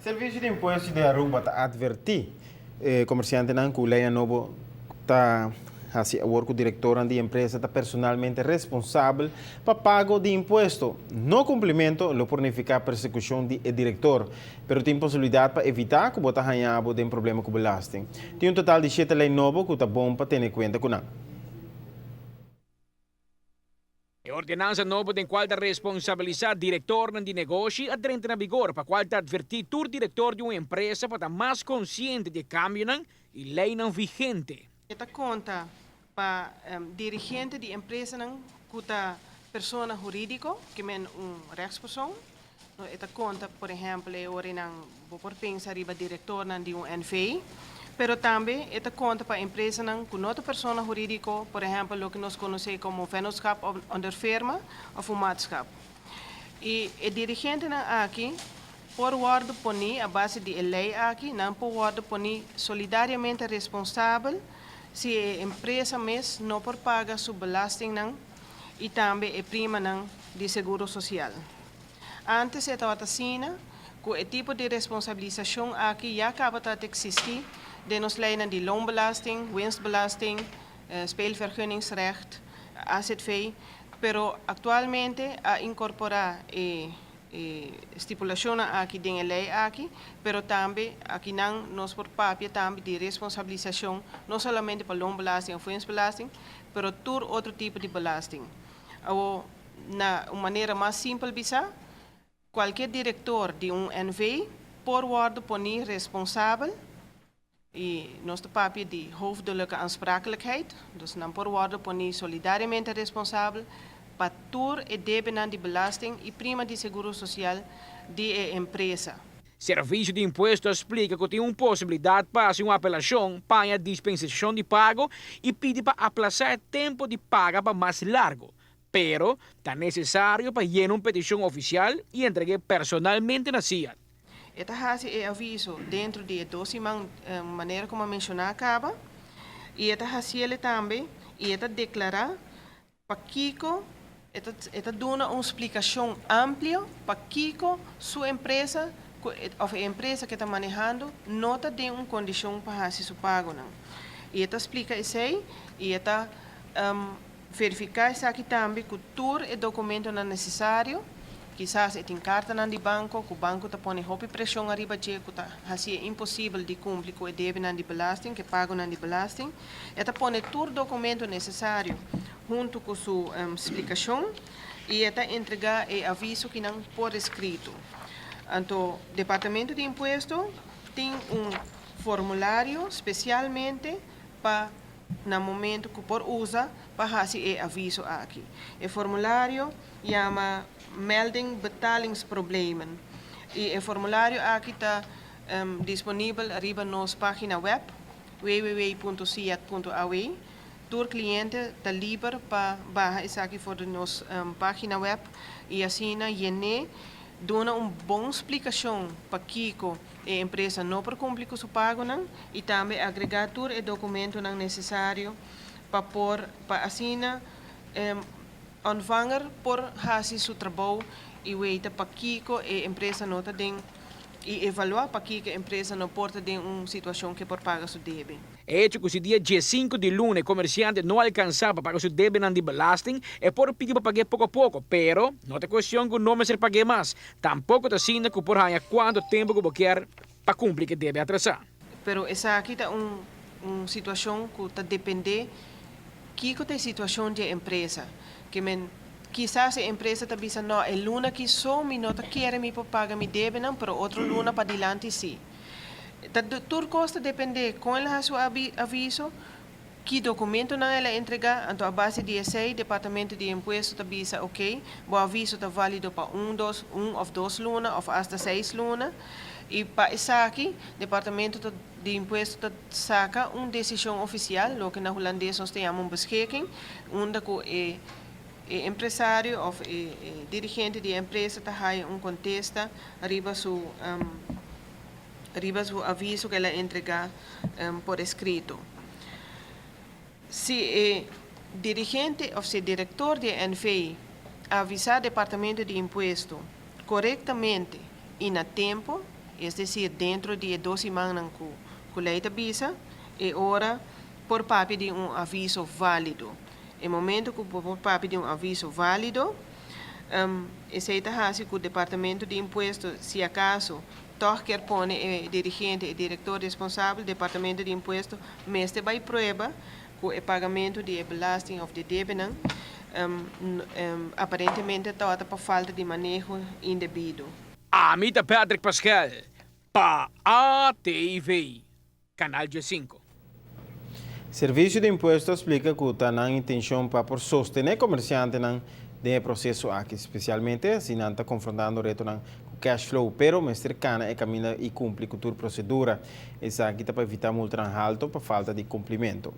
Servicio di Impuesto di Aruba ta adverti e comerciantenan cu leynan nobo ta haci awor cu directornan di empresa ta personalmente responsabel pa pago di impuesto. No cumplimento lo por nifica persecucion di e director, pero tin posibilidad pa evita cu bo ta haña bo den problema cu belasting. Tin un total di shete ley nobo cu ta bon pa tene cuenta cu nan. E ordenansa nobo den cual ta responsabilisa directornan di negoshi a drenta na vigor pa cual ta adverti tur director di un empresa pa ta mas consciente di e cambionan y leynan vigente. E ta konta pa dirigente di empresanan ku ta persona hurídiko, ke men un rechtspersoon. E ta konta, por ehèmpel, e orinan bo por pensa riba direktornan di un NV. Pero tambe e ta konta pa empresanan ku no ta persona hurídiko, por ehèmpel loke nos konosé komo vennootschap onder firma òf un maatschap. I e dirigentenan aki por wòrdu poní a base di e lei aki, nan por wòrdu poní solidariamente responsabel si e empresa mes no por paga su belastingnan i tambe e primanan di seguro sosial. Ántes e tabata asina ku e tipo di responsabilisashon aki ya kaba ta eksistí den nos leinan di loonbelasting, winstbelasting, speelvergunningsrecht, AZV, pero aktualmente a inkorporá e stipulashonnan aki den e lei aki, pero tambe akinan nos por papia tambe di responsabilisashon no solamente pa loonbelasting òf winstbelasting, pero tur otro tipo di belasting. Awor, na un manera mas simpel bisa, kualkier direktor di un NV por wòrdu poní responsabel, i nos ta papia di hoofdelijke aansprakelijkheid, dus nan por wòrdu poní solidariamente responsabel pa tur e debenan di belasting i prima di seguro sosial di e empresa. Servisio di Impuesto a splika ku tin un posibilidat pa hasi un apelashon pa haña dispensashon di pago i pidi pa aplasá e tempu di paga pa mas largu, pero ta nesesario pa yena un petishon ofisial i entreg'é personalmente na SIAD. E ta hasi e aviso dentro di e dos siman manera ku mi a menshoná kaba i e ta hasiel tambe i e ta deklará Pakiko e ta e ta duna un splikashon amplio pakiko su empresa ku òf e empresa ku e ta manehando no ta den un kondishon pa hasi su pagonan. I e ta splika esei i e ta verifiká esaki tambe ku tur e dokumentonan nesesario. Kisas e tin kartanan di banko ku banko ta pone hopi preshon ariba dje ku ta hasié imposibel di kumpli ku e debenan di belasting, ku e pagonan di belasting. E ta pone tur dokumento nesesario huntu ku su splikashon i e ta entregá e aviso kinan por eskrito. Anto Departamento di Impuesto tin un formulario spesialmente pa na momento ku por usa pa hasi e aviso aki. E formulario yama Melding Betalingsproblemen i e formulario aki ta disponibel riba nos página web www.siad.aw. Tur kliente ta liber pa baha esaki for di nos página web i asina yen'é duna un bon splikashon pakiko e empresa no por kumpli ku su pagonan i tambe agregá tur e dokumentonan nesesario pa por pa asina ontvanger por hasi su trabou i weita pakiko e empresa no ta den i evaluá pakiko e empresa no por ta den un situashon ke por paga su debe. E hecho ku si dia diesinku di luna e komersiante no alkansá pa paga su debenan di belasting, e por pidi pa pag'é poko poko, pero no ta kuestion ku no mester pag'é mas. Tampoko ta asina ku por haña kuantu tempu ku bo kier pa kumpli ku e debe atrasá. Pero esaki ta un un situashon ku ta dependé kiko ta e situashon di e empresa. Ke men kisas e empresa ta bisa no e luna aki so mi no ta kere mi por paga mi debenan pero otro luna padilanti si. Ta tur kos ta dependé kon el a hasi su aviso, ki dokumentonan el a entregá, anto a base di esei Departamento di Impuesto ta bisa oke, bo aviso ta válido pa un, dos, un òf dos luna òf asta seis luna. I pa esaki Departamento di Impuesto ta saka un desishon ofisial, loke na hulandes nos ta yama un beschikking, unda ku e e empresario òf e dirigente di e empresa ta haya un kontesta riba su riba su aviso ku el a entregá por eskrito. Si e dirigente òf si e direktor di e NV avisá Departamento di Impuesto korektamente i na tempu, Es decir, dentro di 2 siman cu ley ta bisa, e ora por papia di un aviso valido. E momento cu por papia di un aviso valido, esey ta haci cu departamento di impuesto, si acaso toch kier pone e dirigente y director responsabel, departamento di impuesto mester bay prueba cu e pagamento di belasting of di debenan aparentemente ta pa falta di maneho indebido. Ami ta Patrick Pascal, pa ATV, Canal G5. Servicio di Impuesto a splica cu ta nan intencion pa por sostene comerciantenan den e proceso aki, especialmente si nan ta confrontando reto nan cash flow, pero mester cana e caminda y cumpli cu tur procedura. Esaki ta pa evita multa halto pa falta di cumplimento.